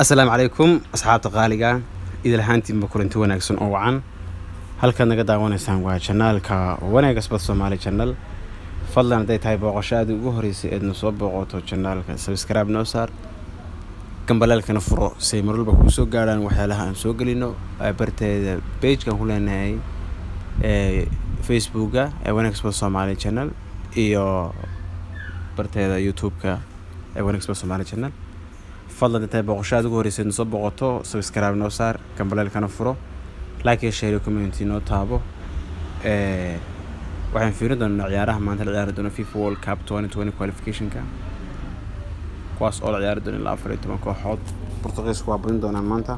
Asalaamu calaykum, asxaabta qaaliga, idil ahaantiinba kulanti wanaagsan oo wacan. Halkaad naga daawanaysaan waa channelka Wanaag Sport Soomaali Channel. Fadlan, hadday tahay booqasho aad ugu horeysay eedna soo booqoto channelka, subscribe noo saar, gambaleelkana furo si ay mar walba kuu soo gaadhaan waxyaalaha aan soo gelino barteeda pagekan ku leenahay ee Facebooka ee Wanaag Sport Soomaali Channel iyo barteeda YouTube-ka ee Wanaag Sport Soomaali Channel. Fadlan, intay booqasho aad ugu horreysay soo booqato, subscribe noo saar, gambaleelkana furo, like iyo share iyo comment noo taabo. Waxaan fiirin doonaa ciyaaraha maanta la ciyaari doono, FIFA World Cup 2020 qualificationka, kuwaas oo la ciyaari doono ilaa 14 kooxood. Portugiisku waa badin doonaan maanta,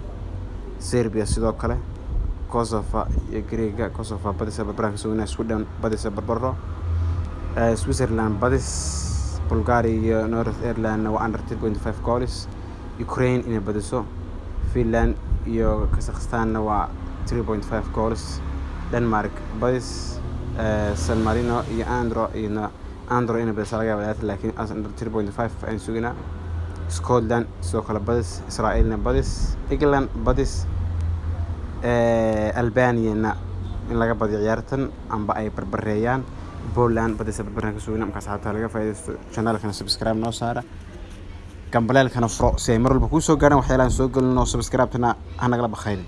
Serbia sidoo kale, Kosovo iyo Greega. Kosovo badisa, barbaraan ka sugnaa. Sweden badisa, barbaro. Switzerland badis. Bulgaria iyo North Ireland waa under 3.5 goals. Ukraine inay badiso. Finland iyo Kazakhstanna waa 3.5 goals. Denmark badis. San Marino iyo Andorra, iyona Andorra inay badisa laga yaaba ciyaarta, laakiin under 3.5 ayaan suginaa. Scotland sidoo kale badis. Israa'iilna badis. England badis. Albaniana in laga badiyo ciyaartan amba ay barbareeyaan. Poland badisa, barbaraan ka sugina. Marka asxaabta laga faa'iidaysto, channelkana subscribe noo saara, gambaleelkana furo si ay mar walba kuu soo gaaraan waxyaalahan soo gelino. Subscribe-tana ha nagala bakhaylin.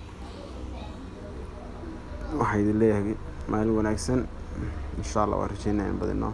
Waxaa idin leeyahay maalin wanaagsan, insha Allah. Waan rajeynaya in badino.